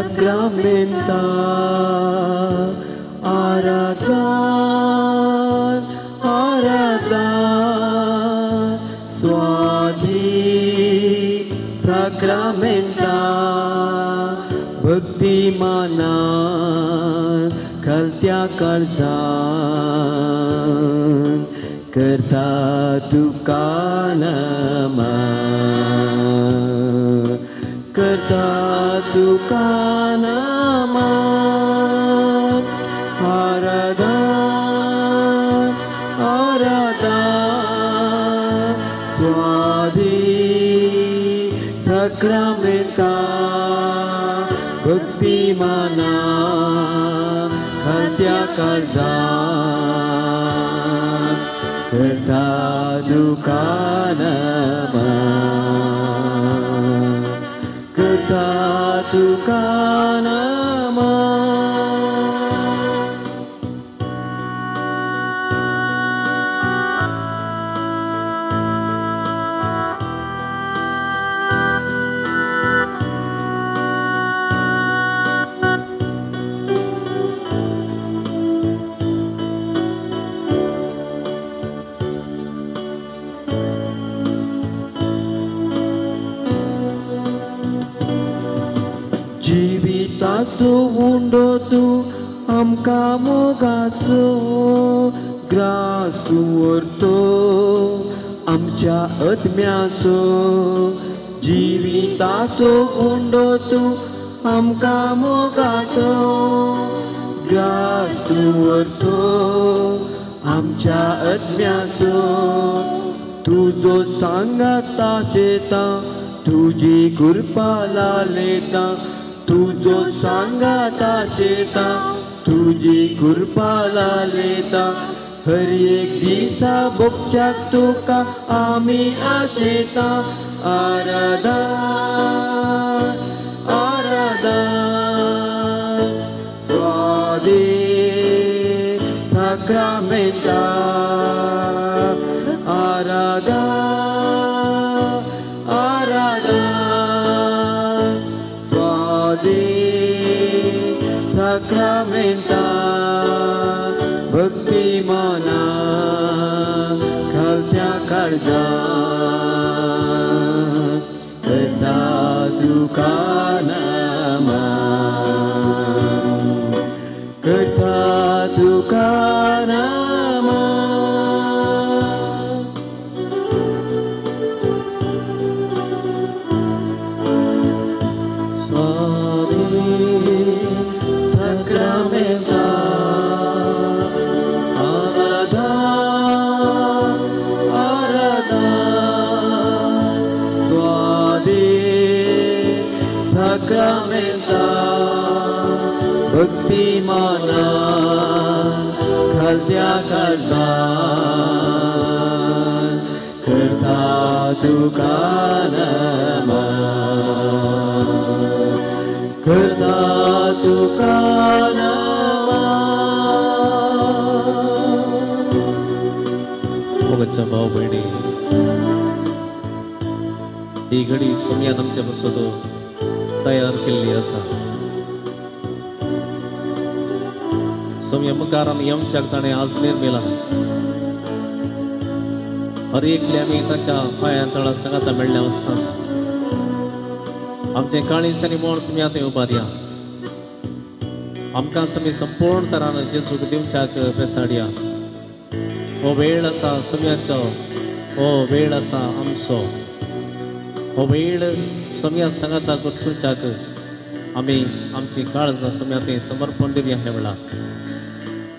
साक्रामेंता आराधन आराधन स्वादी साक्रामेंता भक्ती माना खलत्या काळजान करता तुका नमन करता तुका नमन आराधन आराधन स्वादी साक्रामेंता भक्ती माना खलत्या काळजान करता तुका नमन करता तुका नमन. जिविताचो उंडो तूं आमकां मोगाचो ग्रास तूं व्हरतो आमच्या आत्म्याचो जिविताचो उंडो तूं आमकां मोगाचो ग्रास तूं व्हरतो आमच्या आत्म्याचो तुजो सांगाता शेतां तुजी कृपा लालेता तुजो सांगाता शेता तुजी कृपा लालेता हर एक दिसा भोगच्याक तुका आमी आशेता आराधन आराधन स्वादी साक्रामेंता आराधन आराधन स्वादी साक्रामेंता भक्ती माना खलत्या काळजान करता तुका नमन करता तुका नमन. स्वामी साक्रामेंता आराधन आराधन स्वादी साक्रामेंता भक्ती माना खलत्या काळजान करता तुका नमन करता तुका नमन. मोगाच्या भाव भयणी, ही घडी सोम्यान आमच्या पासत तयार केल्ली आसा. सोम्या मुखार आमी आमच्याक ताणें आज निर्मिला. हर एकले आमी ताच्या पांयां तळा सांगाता मेळ्ळ्या आसता. आमचें काळीज आनी मन सोम्या थंय उबारया. आमकां आमी संपूर्ण तरान जेजूक दिवच्याक बेसाडया. हो वेळ आसा सोम्याचो, हो वेळ आसा आमचो. हो वेळ सोम्या सांगाता करसुच्याक आमी आमची काळजां सोम्या थंय समर्पण दिवया. हे वेळार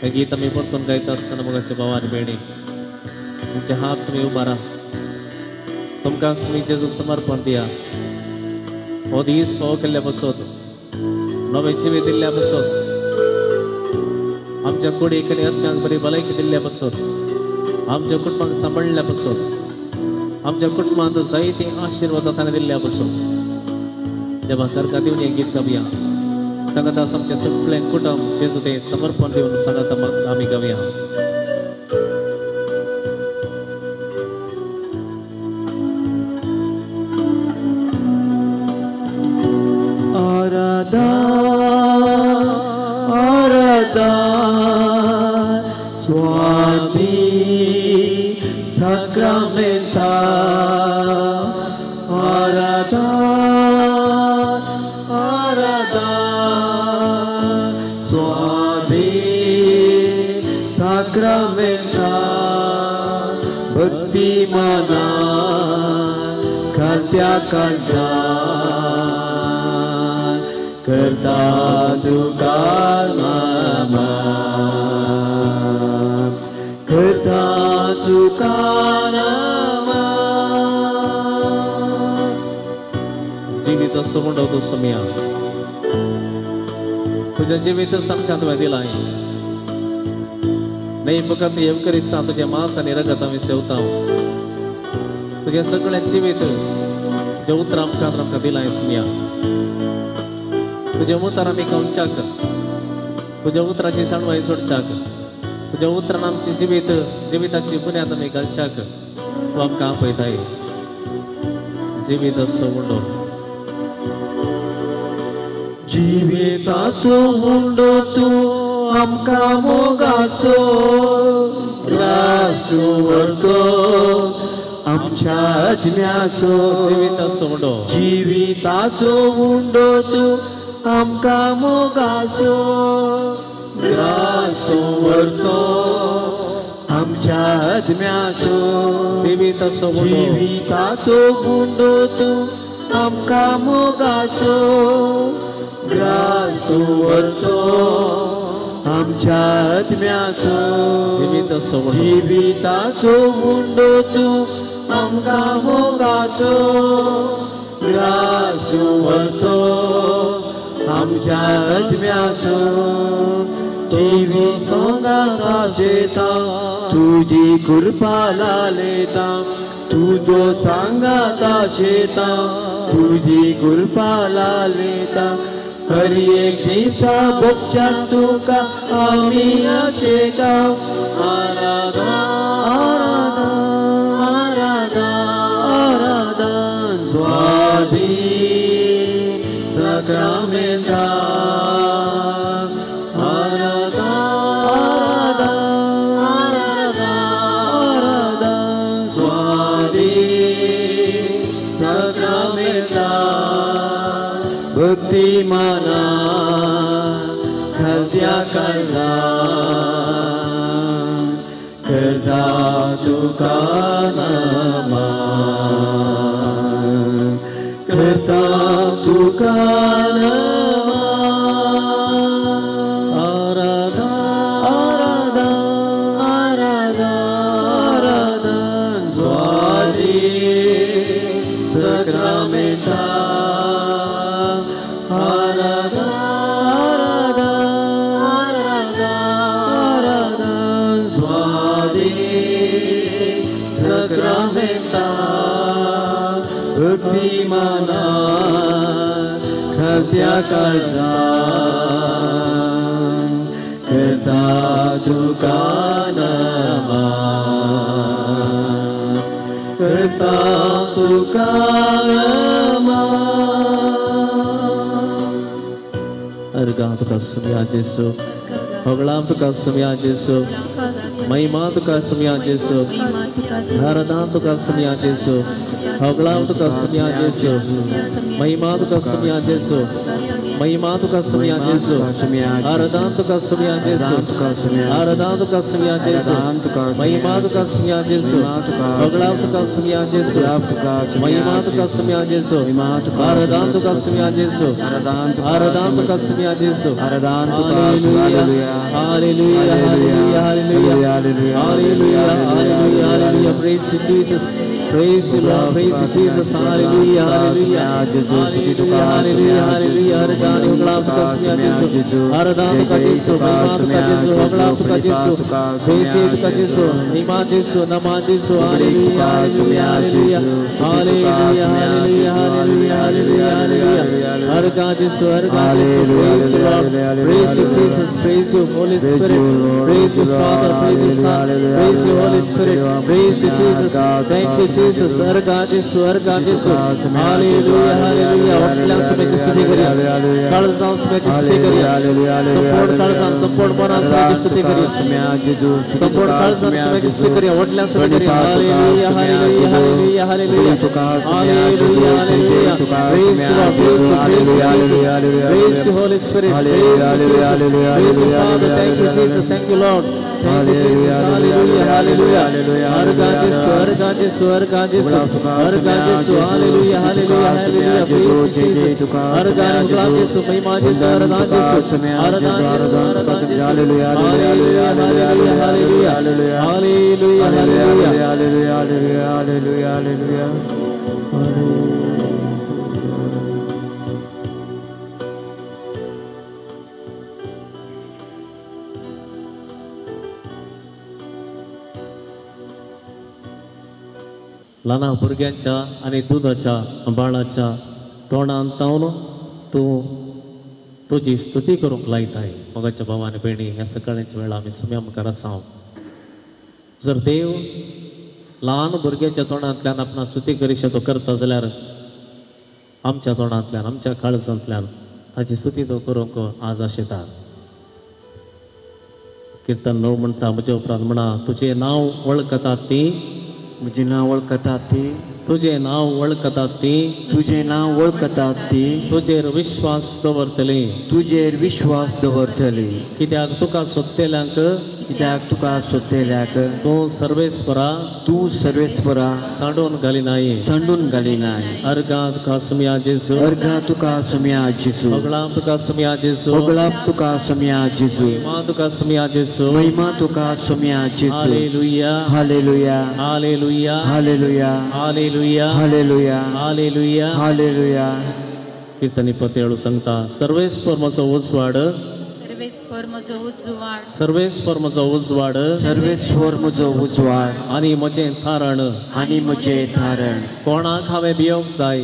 हें गीत आमी परतून गायता आसतना मोगाचे भाव आनी भयणी, तुमचे हात तुमी उबारा. तुमकां तुमी जेजूक समर्पण दिया. हो दीस फावो केल्ल्या पासत, नवें जिवीत दिल्ल्या पासत, आमच्या कुडीक आनी आत्म्याक बरी भलायकी दिल्ल्या पासत, आमच्या कुटुंबाक सांबाळिल्ल्या पासत, आमच्या कुटुंबांत जायते आशिर्वाद ताणें दिल्ल्या पासत देवा करका दिवन हें गीत गावया. सांगाता आमचें सगळें कुटुंब जेजू तें समर्पण दिवन सांगाता आमी गावया. आराधन आराधा स्वामी साक्रामेंता आराधा आराधा स्वामी साक्रामेंता भक्ती मना खात्या काळजा करता तुका नामा करता तुका नामा. जिवीत सोमंडो तूं सोम्या तुजें जिवीत सामकें तुवें दिलां न्हय फकत येवकरिस्ता तुजें मांस आनी रगत आमी सेवता. तुजें सगळें जिवीत तुजें उतरां मुखार आमकां दिलां सोम्या. तुज्या उतरां आमी खावच्याक, तुज्या उतराची जाणवाय सोडच्याक, तुज्या उतरान आमची जिवीत जिविताची बुन्याद आमी घालच्याक तूं आमकां आपयताय. जिवीत सोंडो जिविताचो उंडो तूं आमकां मोगाचो ग्रासो व्हरतो आमच्या आत्म्याचो. जिविताचो उंडो जिविताचो उंडो तूं आमकां मोगाचो ग्रासो व्हरतो आमच्या आत्म्याचो. जिविताचो उंडो जिविताचो उंडो तूं आमकां मोगाचो ग्रासो व्हरतो आमच्या आत्म्याचो. जिविताचो उंडो जिविताचो उंडो तूं आमकां मोगाचो ग्रासो व्हरतो आमच्या आत्म्याचो. जिवी सोंगा शेता तुजी कृपा लालेता तुजो सांगाता शेता तुजी कृपा लालेता. हर एक दिसा भोगच्या तुका आमी आशेता. आराधा आराधा आराधा आराधा स्वामी साक्रामेंता आराधा आराधा आराधा आराधा स्वामी साक्रामेंता भक्ती माना खात्या काळजा करता तुका नामा करता तुका नामा. आराधा आराधा आराधा आराधा स्वामी साक्रामेंता आराधा आराधा आराधा आराधा स्वामी साक्रामेंता भक्ती माना खात्या काळजा करता तुका नामा करता तुका नामा. अर्गां तुका सोम्या जेसू, होगळां तुका सोम्या जेसू, महिमा तुका सोम्या जेसू, आराधना तुका सोम्या जेसू, होगळां तुका सोम्या जेसू, महिमा तुका सोम्या जेसू, महिमा तुका सोम्या जेसू, आराधना तुका सोम्या जेसू, आराधना तुका सोम्या जेसू, महिमा तुका सोम्या जेसू, होगळां तुका सोम्या जेसू, महिमा तुका सोम्या जेसू, आराधना तुका सोम्या जेसू, आराधना तुका Saumya जेसू. Hallelujah, hallelujah, hallelujah, hallelujah, hallelujah, hallelujah, hallelujah. Praise you, Jesus. Praise you, Lord. Praise you, Jesus. Hallelujah, hallelujah, hallelujah, hallelujah, hallelujah. आराधना होगळां तुका सोम्या जेसू, आराधना तुका जेसू, महिमा तुका जेसू, होगळां तुका जेसू, जय जय तुका जेसू, महिमा जेसू, नमा जेसू. Hallelujah, hallelujah, hallelujah, hallelujah, hallelujah, hallelujah, hallelujah. अर्गा जेसू, अर्गा जेसू. Praise you, Lord. Praise you, Jesus. Praise you, Holy Spirit. Praise you, Father. Praise you, Son. Praise you, Holy Spirit. Praise you, Jesus. Thank you, Jesus. Jesus. अर्घा जेसू, अर्घा जेसू. Hallelujah, hallelujah. वटल्या सुम्याची स्तुती करूया. काळजां सुम्याची स्तुती करूया. संपूर्ण काळजां, संपूर्ण मनान सुम्याची स्तुती करूया. संपूर्ण काळजां सुम्याची स्तुती करूया. वटल्या सुम्या करूया. Hallelujah, hallelujah, hallelujah, hallelujah, hallelujah, hallelujah. Praise you, Lord. Praise you, praise you, Jesus. Praise you, Holy Spirit. Praise you, Jesus. Praise you, Father. Thank you, Jesus. Thank you, Lord. Thank you, Jesus. Hallelujah, hallelujah. अर्घा जेसू, अर्घा जेसू, अर्घा जेसू, अर्घा जेसू. Hallelujah, hallelujah, hallelujah. Praise you, Jesus. अर्घा उगळा जेसू, महिमा जेसू, अर्घा जेसू, अर्घा जेसू, अर्घा जेसू. Hallelujah, hallelujah, hallelujah, hallelujah, hallelujah, hallelujah, hallelujah, hallelujah. ल्हाना भुरग्यांच्या आनी दुदाच्या बाळाच्या तोंडान तावन तूं तुजी स्तुती करूंक लायताय. मोगाच्या भावा आनी भयणी, ह्या सकाळच्या वेळा आमी सुम्या मुखार आसा. जर देव ल्हान भुरग्याच्या तोंडांतल्यान आपणा स्तुती करीशे तो करता जाल्यार आमच्या तोंडांतल्यान, आमच्या काळजांतल्यान ताची स्तुती तो करूंक आज आशेता. किर्तन 9 म्हणटा, म्हज्या उपरांत म्हणा, तुजें नांव वळखतात ती, म्हजें नांव वळखतात ती, तुजें नांव वळखतात ती, तुजें नांव वळखतात ती, तुजेर विश्वास दवरतली, तुजेर विश्वास दवरतली. कित्याक तुका सोदतल्यांक, कित्याक तुका सोदतल्याक, तूं सर्वेस्परा, तूं सर्वेस्परा सांडून घालिनाय, सांडून घालिनाय. अर्घा तुका सुमया जेजू, अर्घा तुका सुमया जेजू, होगळाप तुका सुमया जेजू, होगळाप तुका सुमया जेजू, महिमा तुका सुमया जेजू, महिमा तुका सुमया जेजू. Hallelujah, hallelujah, hallelujah, hallelujah, hallelujah, hallelujah, hallelujah, hallelujah. कीर्तन 27 सांगता, सर्वेस्पर म्हजो उजवाड, सर्वेस्पर म्हजो उजवाड, सर्वेस्पर म्हजो उजवाड, सर्वेस्पर म्हजो उजवाड, आनी म्हजें थारण, आनी म्हजें थारण. कोणाक हांवें भियोंक जाय,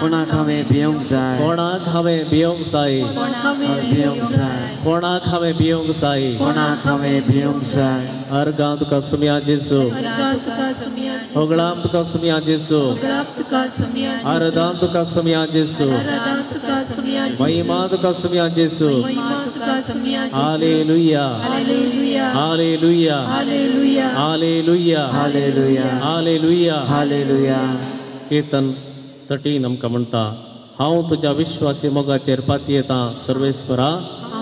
कोणाक हांवें भियोंक जाय, कोणाक हांवें भियोंक जाय, कोणाक हांवें भियोंक जाय, कोणाक हांवें भियोंक जाय, कोणाक हांवें भियोंक जाय. अर्घा तुका सुमया जेजू, होगळाप तुका सुमया जेजू, आरदान तुका सुमया जेजू, महिमा तुका सुमया जेजू. Hallelujah, hallelujah, hallelujah, hallelujah, hallelujah, hallelujah, hallelujah, hallelujah. कीर्तन 13 आमकां म्हणटा, हांव तुज्या विश्वासी मोगाचेर पातयेता सर्वेस्परा,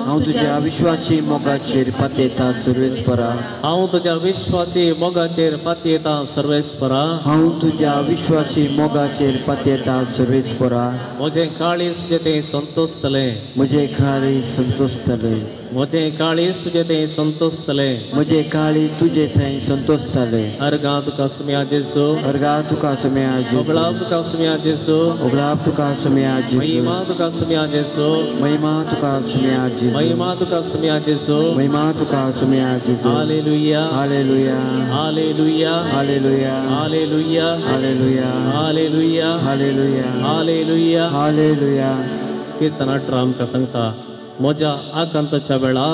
हांव तुज्या विश्वासी मोगाचेर पातयेता सर्वेस्परा, हांव तुज्या विश्वासी मोगाचेर पातयेता सर्वेस्परा, हांव तुज्या विश्वासी मोगाचेर पातयेता सर्वेस्परा. म्हजें काळीज तुजें तें संतोषतलें, म्हजें काळीज संतोषतलें, म्हजें काळीज तुजें तें संतोषतलें, म्हजें काळीज तुजें थंय संतोषतलें. अर्घा तुका सुमया जेजू, अर्घा तुका सुमया जेजू, होगळाप तुका सुमया जेजू, होगळाप तुका सुमया जेजू, महिमा तुका सुमया जेजू, महिमा तुका सुमया जेजू, महिमा तुका सुमया जेजू, महिमा तुका सुमया जेजू. Hallelujah, hallelujah, hallelujah, hallelujah, hallelujah, hallelujah, hallelujah, hallelujah, hallelujah, hallelujah. कीर्तन 18 आमकां सांगता, म्हज्या आकांताच्या वेळा,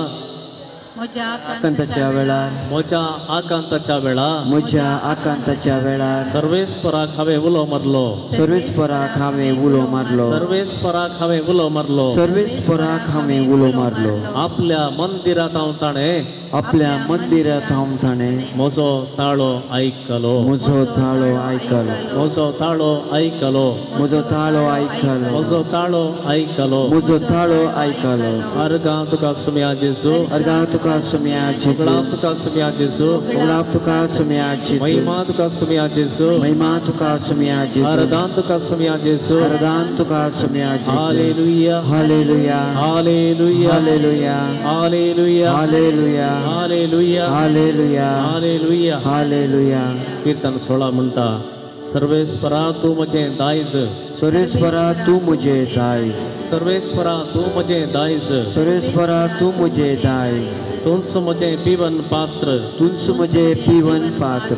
म्हज्या आकांताच्या वेळार, म्हज्या आकांताच्या वेळार, म्हज्या आकांताच्या वेळार, सर्वेस्पराक हांवें उलो मारलो, सर्वेस्पराक हांवें उलो मारलो, सर्वेस्पराक हांवें उलो मारलो, सर्वेस्पराक हांवें उलो मारलो. आपल्या मंदिरांत हांव ताणें, आपल्या मंदिरांत हांव ताणें, म्हजो ताळो आयकलो, म्हजो ताळो आयकलो, म्हजो ताळो आयकलो, म्हजो ताळो आयकलो, म्हजो ताळो आयकलो, म्हजो ताळो आयकलो. अर्घा तुका सुमया जेजू, अर्घा तुका सुमया जेजू, होगळाप तुका सुमया जेजू, होगळाप तुका सुमया जेजू, महिमा तुका सुमया जेजू, महिमा तुका सुमया जेजू, अर्दान तुका सुमया जेजू, अर्दान तुका सुमया जेजू. Hallelujah, hallelujah, hallelujah, hallelujah, hallelujah, hallelujah, hallelujah, hallelujah, hallelujah, hallelujah. कीर्तन 16 म्हणटा, सर्वेस्परा तूं म्हजें दायज, सर्वेस्परा तूं म्हजें दायज, सर्वेस्परा तूं म्हजें दायज, सर्वेस्परा तूं म्हजें दायज, तूंच म्हजें पिवन पात्र, तूंच म्हजें पिवन पात्र,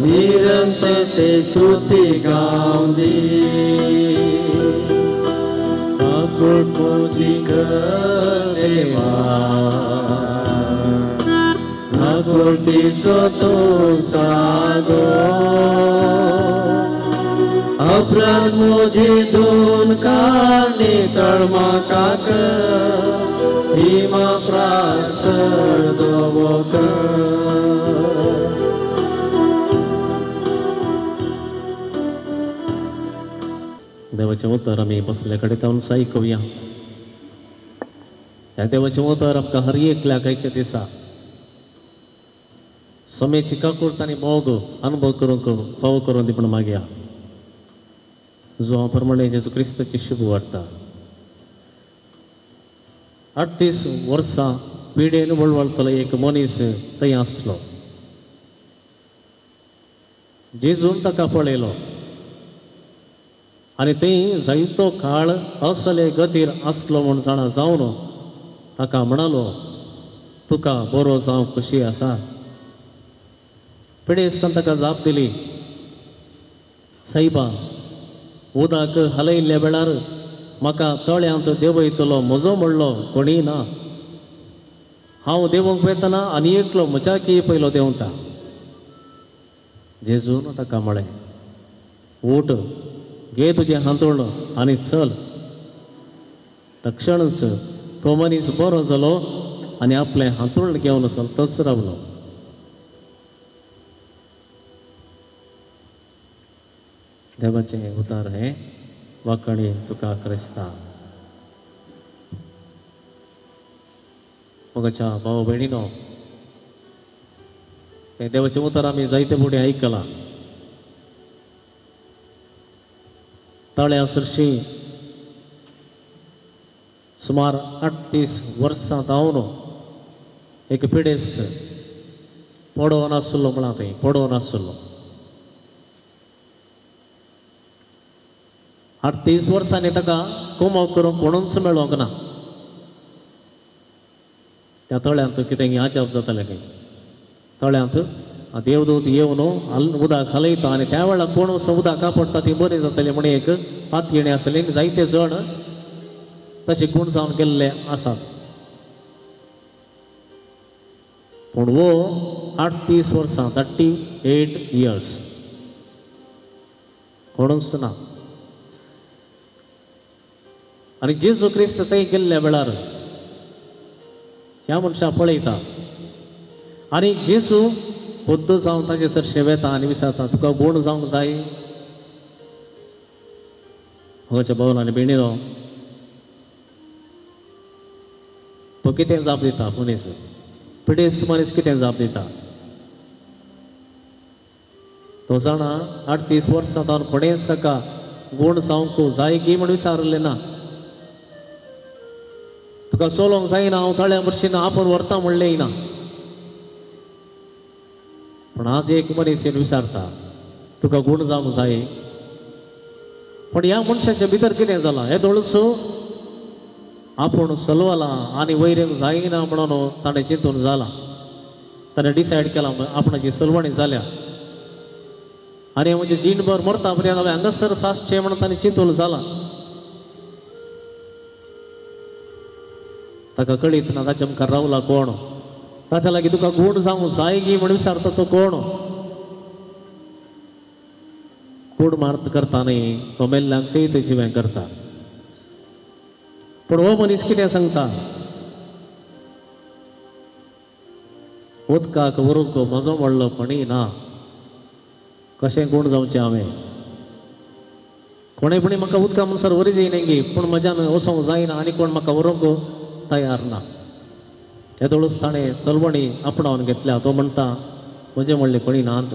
निरंतर ते स्तुती गावंदी. काकूट म्हजी कर देवा, काकुळटीचो तूं जागो. अपराध म्हजी धुवन काड नितळ म्हाका कर, हिमा प्रासर धवो कर. देवाचें उतर आमी बसले कडेन तावन आयकुया. ह्या देवाचें उतर आमकां हर एकल्याक आयच्या दिसा समेची काकूट आनी मोग अनुभव करूंक फावो करून दी म्हूण मागया. जो प्रमाणे जेजू क्रिस्ताची शुभ वार्ता. 38 वर्सां पिडेन वळवळतलो एक मनीस थंय आसलो. जेजून ताका पळयलो आनी थंय जायतो काळ असले गतीर आसलो म्हूण जाणा जावन ताका म्हणालो, तुका बरो जावंक खोशी आसा. पिडेस्तान ताका जाप दिली, सायबा, उदक हालयिल्ल्या वेळार म्हाका तळ्यांत देंवयतलो म्हजो म्हणलो कोणीय ना. हांव देंवूंक वेतना आनी एकलो म्हज्याकी पयलो देंवता. जेजून ताका म्हळें, उठ, घे तुजें हांतूण आनी चल. तक्षणच तो मनीस बरो जालो आनी आपलें हांतूण घेवन चलतच रावलो. देवाचें उतर हें वाकणी तुका क्रिस्ता. मोगाच्या भाव भयणीनो, हें देवाचें उतर आमी जायते फुडें आयकलां. तळ्या सरशी सुमार 38 वर्सां जावन एक पिडेस्त पडोवन आसलो म्हळां थंय पडोवन आसलो. 38 वर्सांनी ताका कुमो करूंक कोणूच मेळोंक ना. त्या तळ्यांत कितें आजाप जातालें खंय. तळ्यांत देवदूत येवन उदक हालयता आनी त्या वेळार कोण उदक कापडटा ती बरी जातली म्हण एक पातयेणी आसली. जायते जण तशे गूण जावन गेल्ले आसात. पूण वो 38 वर्सां 38 इयर्स कोणूच ना. आनी जेजू क्रिस्त थंय गेल्ल्या वेळार ह्या मनशाक पळयता आनी जेजू खुद्द जावन ताजे सरशें वेता आनी विचारता, तुका गूण जावंक जाय. मोगाच्या भावन आनी भयणीनो, तो कितें जाप दिता मनीस, पिडेस्त मनीस कितें जाप दिता? तो जाणा 38 वर्सां तावन कोणेंच ताका गूण जावंक जाय की म्हूण विचारलें ना. तुका चलोवंक जायना, हांव तळ्या भरशीं आपूण व्हरता म्हणलें ना. पूण आज एक मनीस येवन विचारता, तुका गूण जावंक जाय. पूण ह्या मनशाच्या भितर कितें जालां, हे दोळसो आपूण चलवला आनी वयर येवंक जायना म्हणून ताणें चिंतून जालां. ताणें डिसायड केलां आपणाची सलवणी जाल्या आनी म्हणजे जीणभर मरता पर्यंत हांवें हांगासर सासचें म्हणून ताणें चिंतून जालां. ताका कळीत ना ताच्या मुखार रावला कोण, ताच्या लागीं तुका गूण जावंक जाय गी म्हूण विचारता तो कोण. कूड मार्त करता न्ही, तो मेल्ल्यांक सयत जिवें करता. पूण हो मनीस कितें सांगता, उदकाक व्हरूंक म्हजो व्हडलो कोणीय ना, कशें गूण जावचें हांवें? कोणें पुणी म्हाका उदका म्हणसर व्हरी जायना गी, पूण म्हज्यान वचोंक जायना आनी कोण म्हाका व्हरूंक तयार ना. येदोळूच ताणें सलवणी आपणावन घेतल्या. तो म्हणटा म्हजें म्हणलें कोणी नात.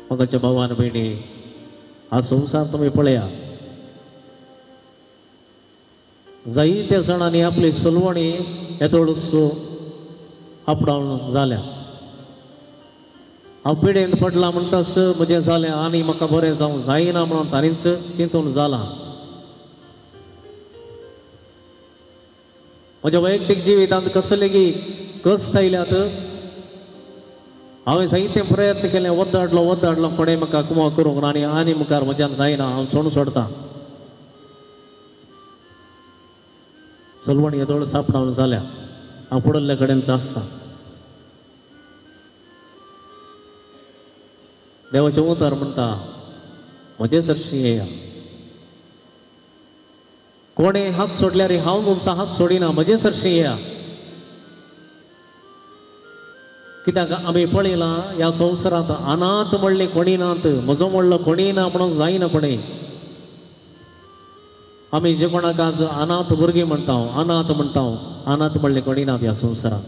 मोगाच्या भावान भयणी, हा संवसार तुमी पळया, जायत्या जाणांनी आपली सलवणी येदोळूच आपणावन जाल्या. हांव पिडेन पडला म्हणटाच म्हजें जालें आनी म्हाका बरें जावंक जायना म्हणून ताणीच चिंतून जालां. म्हज्या वैयक्तीक जिवितांत कसलेगी कश्ट आयल्यात. हांवें जायते प्रयत्न केले, वद्दाडलो वद्दाडलो, कोणें म्हाका कुमो करूंक ना आनी आनी मुखार म्हज्यान जायना, हांव सोडून सोडटा. चलवण येदोळ सापडावन जाल्या, हांव पडिल्ले कडेन आसता. देवाचें उतर म्हणटा म्हजे सरशी येया. कोणें हात सोडल्यार हांव तुमचो हात सोडिना, म्हजे सरशी येया. कित्याक आमी पळयलां ह्या संवसारांत अनाथ म्हणलें कोणी नात, म्हजो म्हणलो कोणी ना म्हणूंक जायना कोणी. आमी जे कोणाक आज अनाथ भुरगीं म्हणटा, अनाथ म्हणटा, अनाथ म्हणलें कोणी नात ह्या संवसारांत.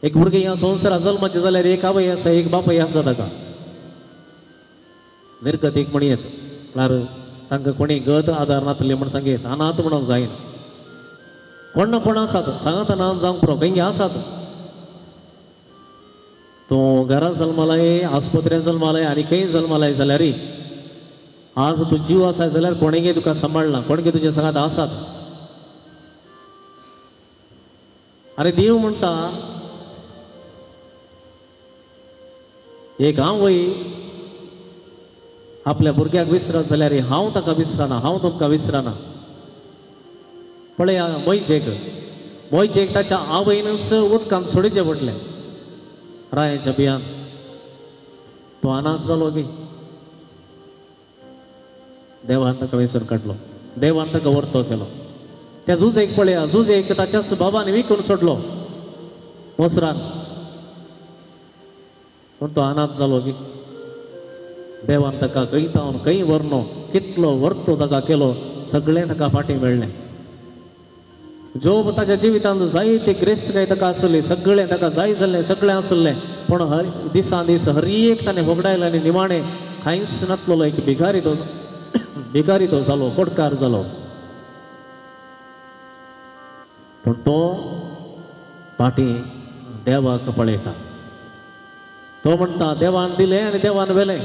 एक भुरगें ह्या संवसारांत जल्माचें जाल्यार एक आवय आसा, एक बापूय आसा ताका. निर्गतीक म्हणयेत म्हळ्यार तांकां कोणी गत आदार नातले म्हण सांगयेत, अनाथ म्हणूंक जायना. कोण ना कोण आसात, सांगात ना जावंक पुरो, खंय आसात. तूं घरांत जल्मालाय, आस्पत्र्यांत जल्मालाय आनी खंय जल्मालाय जाल्यार आज तूं जीव आसा जाल्यार कोणें तुका सांबाळना, कोणें तुज्या सांगात आसात. आनी देव म्हणटा एक आवय आपल्या भुरग्याक विसरत जाल्यार हांव ताका विसरना, हांव तुमकां विसरना. पळया मोयजेक, मोयजेक ताच्या आवयनच उदकांत सोडीचें पडलें रायाच्या बियान. तो अनाथ जालो गी, देवान ताका विसरून काडलो, देवान ताका वर्तो केलो. त्या झुजेक पळया, झुजेक ताच्याच बाबान विकून सोडलो मोसरान, पूण तो अनाथ जालो गी. देवान ताका खंय तावन खंय व्हरनो, कितलो वर्तो ताका केलो, सगळें ताका फाटीं मेळ्ळें. जोब ताच्या जिवितांत जायते ग्रेस्तकाय ताका आसली, सगळें ताका जाय जाल्लें सगळें आसलें, पूण हर दिसान दीस हर एक ताणें होगडायलें आनी निमाणें कांयच नातलेलो एक भिकारी तो, भिकारी तो जालो, कोटकार जालो. पूण तो फाटीं देवाक पळयता. तो म्हणटा देवान दिलें आनी देवान व्हेलें.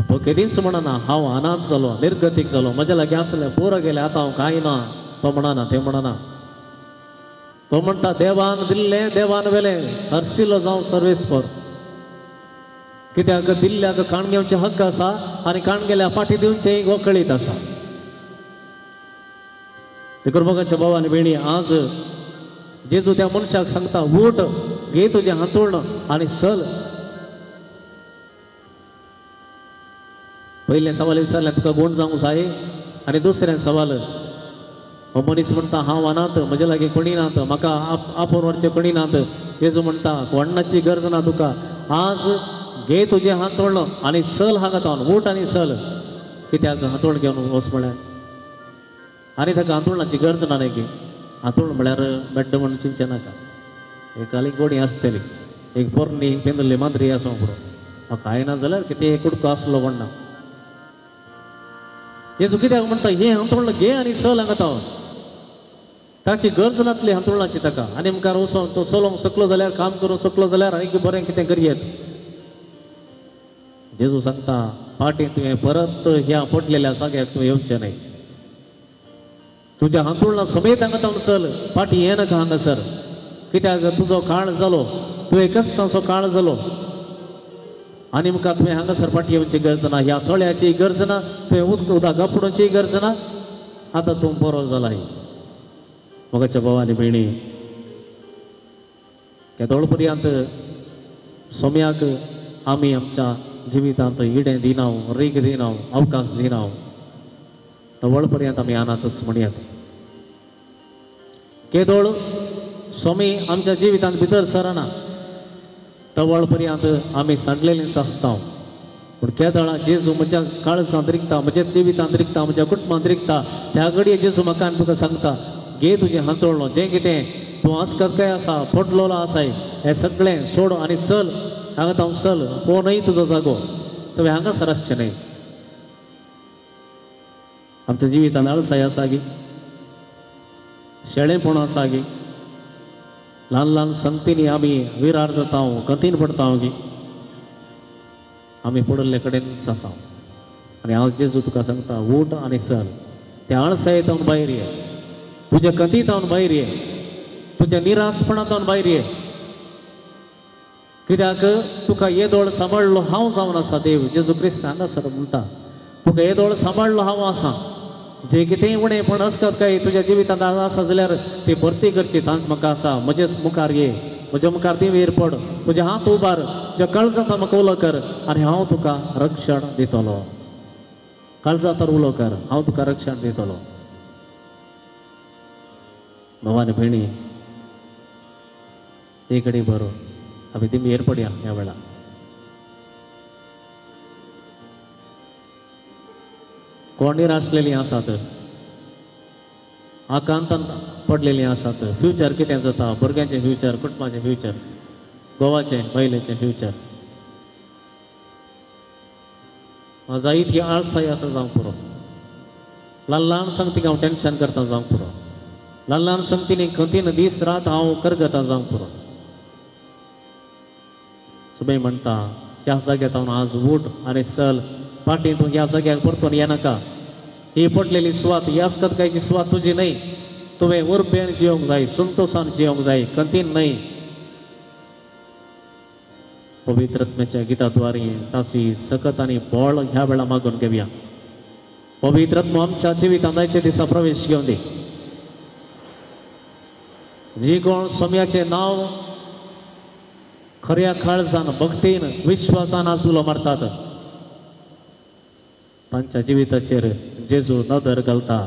तो केदींच म्हणना हांव अनाथ जालो, निर्गतीक जालो, म्हज्या लागीं आसलें पुरो गेलें, आतां हांव कांय ना. तो म्हणना, तें म्हणना. तो म्हणटा देवान दिल्लें देवान व्हेलें, हरशिलो जावं सर्वेस्पर. कित्याक दिल्ल्याक काण घेवचें हक्क आसा आनी काण गेल्या फाटीं दिवचें वकळीत आसा. देखून मोगाच्या भाव आनी भयणी, आज जेजू त्या मनशाक सांगता उठ, घे तुजें हांतूण आनी चल. पयलें सवाल विचारलें तुका गूण जावंक जाय, आनी दुसरें सवाल हो मनीस म्हणटा हांव अनाथ, म्हज्या लागीं कोणी नात, म्हाका आपोवन व्हरचें कोणी नात. जेजू म्हणटा कोणाची गरज ना तुका, आज घे तुजें हांतूण आनी चल हांगा तावन, उठ आनी चल. कित्याक हांतूण घेवन वच म्हळ्यार आनी ताका हांतुळणाची गरज ना न्ही की. हांतूण म्हळ्यार बेड्ड म्हूण चिंतचें नाका, एक आली गोडी आसतली, एक पोरणी पेंदुल्ली मांद्री आसूंक पुरो, कांय ना जाल्यार कितें कुडको आसलो कोण ना. जेजू कित्याक म्हणटा हें हांतूण घे आनी चल हांगा तावन. ताची गरज नासली हांतुळणाची ताका. आनी मुखार वचोन तो चलोवंक शकलो जाल्यार, काम करूंक शकलो जाल्यार आनी बरें कितें करयेत. जेजू सांगता फाटीं तुवें परत ह्या पडलेल्या जाग्याक तूं येवचें न्हय, तुज्या हांतुळणा समेत हांगा तावन चल, फाटीं येनाका हांगासर. कित्याक तुजो काळ जालो, तुवें कश्टांचो काळ जालो आनी मुखार तुवें हांगासर फाटीं येवची गरज ना, ह्या तळ्याची गरज ना, तुवें उदक आपडोवची गरज ना, आतां तूं बरो जालाय. मोगाच्या भाव आनी भयणी, केदोळ पर्यंत सोम्याक आमी आमच्या जिवितांत इडें दिना, रीग दिना, अवकाश दिना, तवळ पर्यंत आमी अनाथच म्हणयात. केदोळ स्वामी आमच्या जिवितांत भितर सरना तवळ पर्यंत आमी सांडलेलींच आसता. पूण केदळा जेजू म्हज्या काळजांत रिगता, म्हज्या जिवितांत रिगता, म्हज्या कुटुंबांत रिगता, त्या घडये जेजू म्हाका आनी तुका सांगता घे तुजें हांतोळणो, जें कितें तूं आसकत काय आसा, पडलेलो आसाय, हें सगळें सोड आनी चल हांगा तावन चल, हो न्हय तुजो जागो, तुवें हांगासर आसचें न्हय. आमच्या जिवितांत आळसाय आसा गी, शेळेपण आसा गी, ल्हान ल्हान संगतींनी आमी विरार जाता, गतीन पडटा गी, आमी पडिल्ले कडेन आसा. आनी हांव जेजू तुका सांगता उठ आनी चल, त्या आळसायेंत भायर ये. तुज्या कथीतावन भायर ये, तुज्या निरासपणांतावन भायर ये. कित्याक तुका येदोळ सांबाळ्ळो हांव जावन आसा देव जेजू क्रिस्त हांगासर म्हणटा, तुका येदोळ सांबाळ्ळो हांव आसा. जे कितेंय उणेपण असकत काय तुज्या जिवितांत आसा जाल्यार ती भरती करची तांक म्हाका आसा. म्हजेच मुखार ये, म्हज्या मुखार दिवेर पड, तुज्या हात उबार, ज्या काळजांत म्हाका उलो कर आनी हांव तुका रक्षण दितलो. काळजांत उलो कर, हांव तुका रक्षण दितलो. भाव आनी भयणी, एक कडेन बरो आमी दिवेर पडया ह्या वेळार. कोण निराशलेलीं आसात, आकांतान पडलेलीं आसात, फ्युचर कितें जाता, भुरग्यांचें फ्युचर, कुटुंबाचें फ्युचर, गोवाचें बायलेचें फ्युचर, म्हाजा इतकी आळसाय आसा जावंक पुरो. ल्हान ल्हान संगतीक हांव टेंशन करता जावंक पुरो. ल्हान ल्हान संगतीनी खंतीन दीस रात हांव करगता जावंक पुरो. सुबय म्हणटा ह्या जाग्यार हांव आज उठ आनी चल, फाटीं तूं ह्या जाग्याक परतून येनाका. ही पडलेली सुवात, ह्या आस्कतकायची सुवात तुजी न्हय. तुवें उर्बेन जिवंक जाय, संतोशान जिवंक जाय, खंतीन न्हय. पवित्र आत्म्याच्या गिताद्वारे ताची सकत आनी बळ ह्या वेळा मागून घेवया. पवित्र आत्मो आमच्या जिवितांत आयच्या दिसा प्रवेश घेवन दी. जी कोण सोम्याचें नांव खऱ्या काळजान, भक्तीन, विश्वासान आज उलो मारतात, तांच्या जिविताचेर जेजू नदर घालता.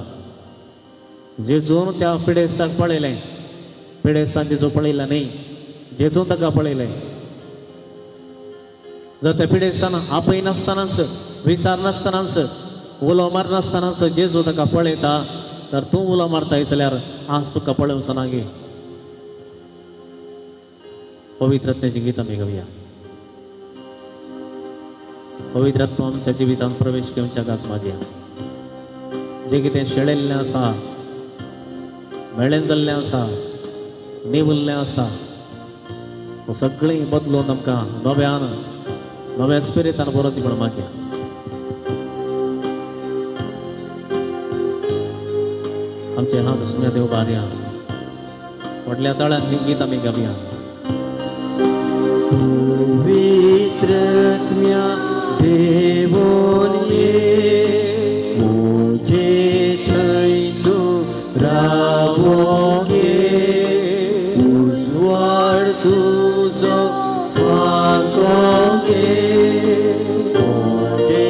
जेजून त्या पिडेस्ताक पळयलें, पिडेस्तान जेजू पळयलें न्हय, जेजून ताका पळयलें. जर त्या पिडेस्तान आपयनासतनाच, विसारनासतनाच, उलो मारनासतनाच जेजू ताका पळयता, तर तूं उलो मारताय जाल्यार आज तुका पळोवचो ना गे. पवित्र आत्म्याची गीत आमी गावया. पवित्र आत्मा आमच्या जिवितांत प्रवेश घेवच्या गाच मागया. जें कितें शेळेल्लें आसा, मेळें जाल्लें आसा, निवल्लें आसा, तो सगळें बदलून आमकां नव्यान नव्या स्पिरितान बरो ती म्हण मागया. आमचे हात सुम्या देव बारया, व्हडल्या ताळ्यान ही गीत आमी गावया. पवित्र आत्म्या देवोन ये, म्हजे थंय तूं रावोंक ये, उजवाड तुजो फांकोंक ये, म्हजे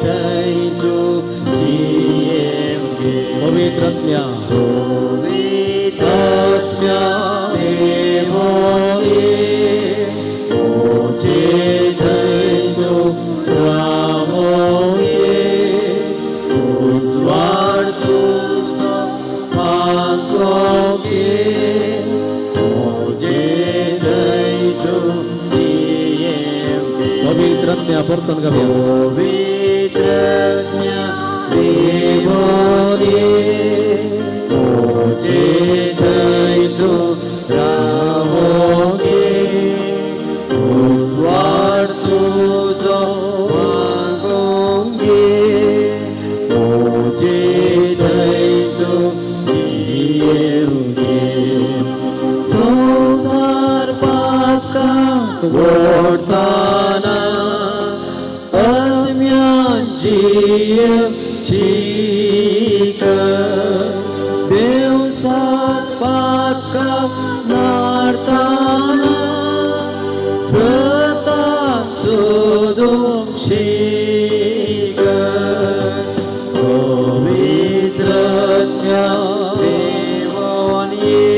थंय तूं जियेवंक ये. पवित्र आत्म्या, पवित्र आत्म्या देवोन ये, म्हजे थंय तूं रावोंक ये, उजवाड तुजो फांकोंक ये, म्हजे थंय तूं जियेवंक ये. पवित्र आत्म्या परतून गावया. पवित्र आत्म्या देवोन ये, म्हजे थंय तूं रावोंक ये, उजवाड तुजो फांकोंक ये, म्हजे थंय तूं जियेवंक ये. संवसार पातकांक ओडटाना आत्म्यान जियेवंक शीक, देवसात पातकां नाडताना सताक सोदूंक शीक. पवित्र आत्म्या देवोन ये,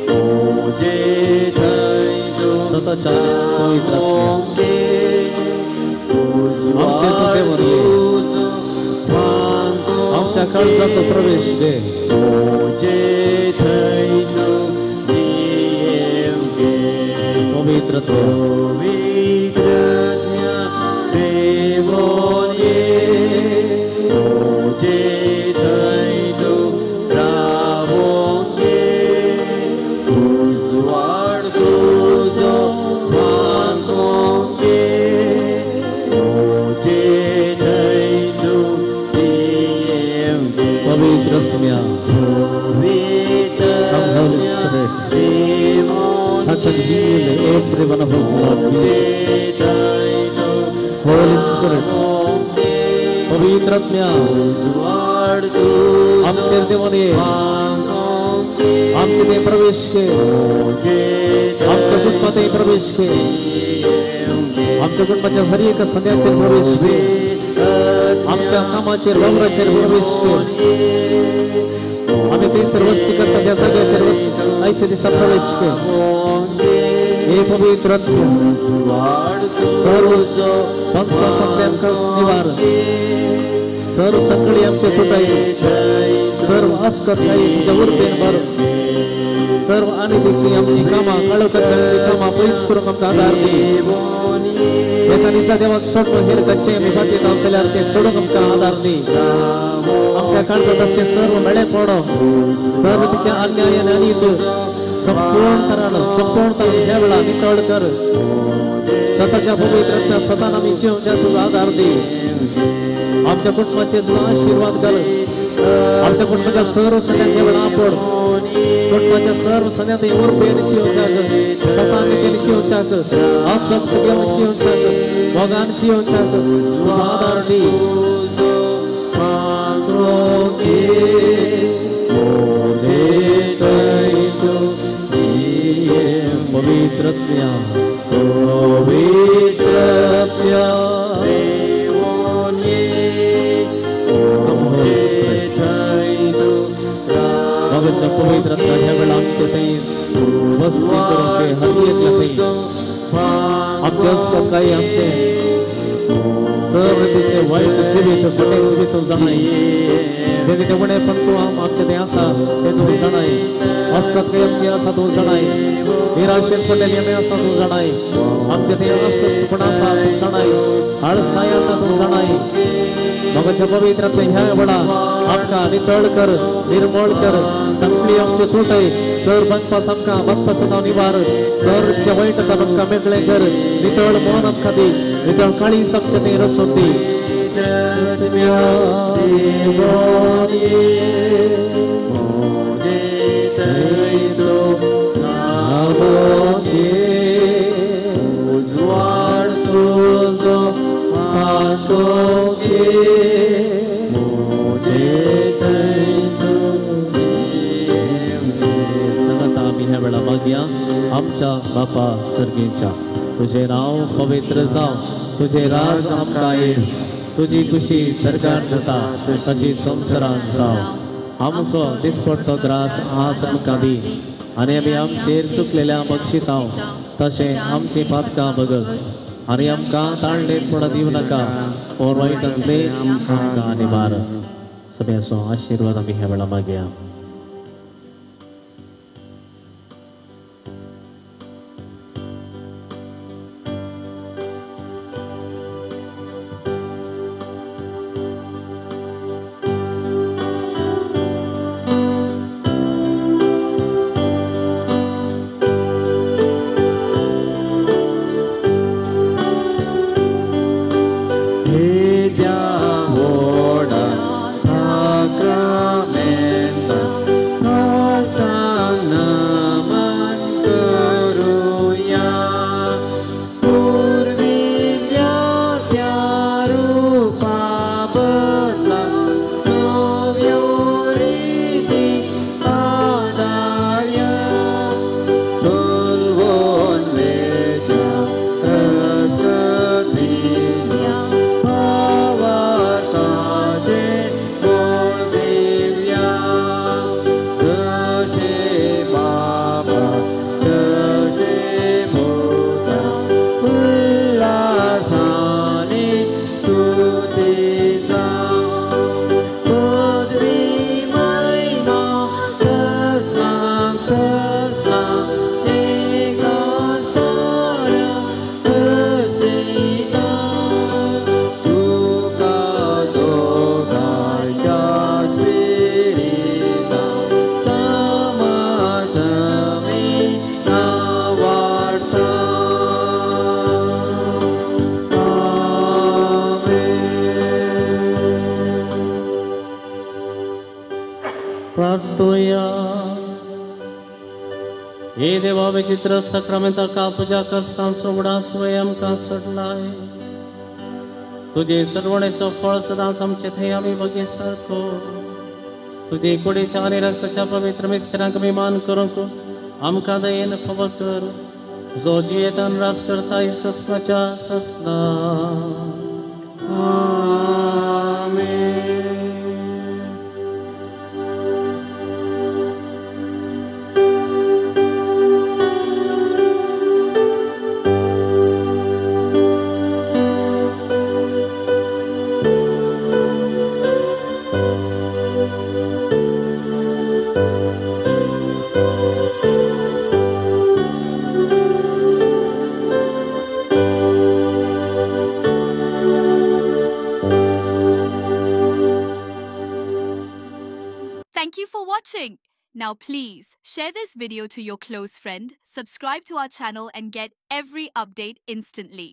म्हजे थंय तूं सताच्या पवित्र आत्म्या. रावोंक ये, आमचे तूं देवोन ये, तुजो फांकोंक आमच्या काळजांत ये, प्रवेश घे. म्हजे थंय तूं जियेवंक ये. पवित्र आत्म्या, पवित्र आत्म्या देवोन ये, म्हजे थंय तूं रावोंक ये, उजवाड तुजो फांकोंक ये, म्हजे थंय तूं जियेवंक ये. पवित्र आत्म्या. Come, Holy Spirit. Touch and heal every one of us, Lord Jesus. Holy Spirit. पवित्र आत्म्या आमचेर देवान ये, आमचे ते प्रवेश के, आमच्या कुटुंबातही प्रवेश के, आमच्या कुटुंबाच्या हर एका सध्याचेर प्रवेश घे, आमच्या कामाचेर वावराचेर प्रवेश घे. आम्ही थंयसर वस्ती करता त्या जाग्याचेर आयच्या दिसा प्रवेश घे. हे पवित्र आत्म्या सर्व बंधनांतले आमकां निवार, सर्व संकळी आमचे तुटाय, सर्व अस्कताय तुज्या उर्बेन भर, सर्व आनी आमची कामां काळोखाची आमची कामां पयस करूंक आमकां आदार दी. एका दिसा देवाक सोडून हेर खंयचें आमी बातीत जाल्यार तें सोडूंक आमकां आदार दी. आमच्या काळजांत आसचें सर्व मेळे पडो, सर्व तिचें अन्याय आनी अनीत संपूर्ण तरान संपूर्ण तरान ह्या वेळा नितळ कर. स्वताच्या पवित्र आत्म्या स्वतान आमी जिवच्या तुजो आदार दी. आमच्या कुटुंबाचेर तुजो आशिर्वाद घाल. आमच्या कुटुंबाच्या सर्व सगळ्यांत ह्या वेळा आपोड. कुटुंबाच्या सर्व सगळ्यांत उर्बेन जिवच्याक, स्वतान जिवच्याक, आसक्त घेवन जिवच्याक, मोगान जिवच्याक तुजो आदार दी. पवित्र आत्म्या, पवित्र आत्म्या. मगच्या पवित्र आत्म्या ह्या वेळा आमचे थंय वस्ती करूंक घे, हर एकल्या थंय आमचे अस्वस्थताय, आमचे सर्व तिचे वायट जिवीत, खोटें जिवीत तूं जाणाय, जे तिचें उणेपण तूं आमचें थंय आसा तें तूं जाणाय, अस्वस्थताय आमची आसा तूं जाणाय, निराशेन पडलेली आमी आसा तूं जाणाय, आमचें थंय अस्वस्थपण आसा तूं जाणाय, आळसाय आसा तूं जाणाय. मगच्या पवित्र आत्म्या ह्या वेळा आमकां नितळ कर, निर्मळ कर, सगळी आमची तुटय सर बांदपास आमकां बांदपास निवार, सर तिच्या वायट आमकां मेकळें कर, नितळ मन आमकां दी, नितळ काळीज आमचें थंय रसून दी. सांगता आमी ह्या वेळा मागया आमच्या बापा सर्गेच्या, तुझें नांव पवित्र जावं, तुझें राज आमकां येवं, तुजी खुशी सरकार जाता तशी संवसारांत जावं. आमचो दिसपडटो ग्रास आज आमकां दी, आनी आमी आमचेर चुकलेल्या बक्षितांव तशें आमचीं पातकां बगस, आनी आमकां ताळणेंत पडत दिवं नाका, और वायटांतले आमकां निवार. सगळ्यांचो आशिर्वाद आमी ह्या वेळा मागया. Sacramento. प्रार्थुया. हे देवा, विचित्र साक्रामेंताका तुज्या कश्टांचो उगडास वय आमकां सोडलाय. तुजे सरवणेचो फळ सदांच आमचे थंय आमी बगे सारको तुजे कुडीच्या आनी रक्ताच्या पवित्र मिस्त्रांक आमी मान करूंक आमकां दयेन फावो कर, जो जियेतान राज करता ससनाच्या ससना. आमेन. Thank you for watching. Now please share this video to your close friend, subscribe to our channel and get every update instantly.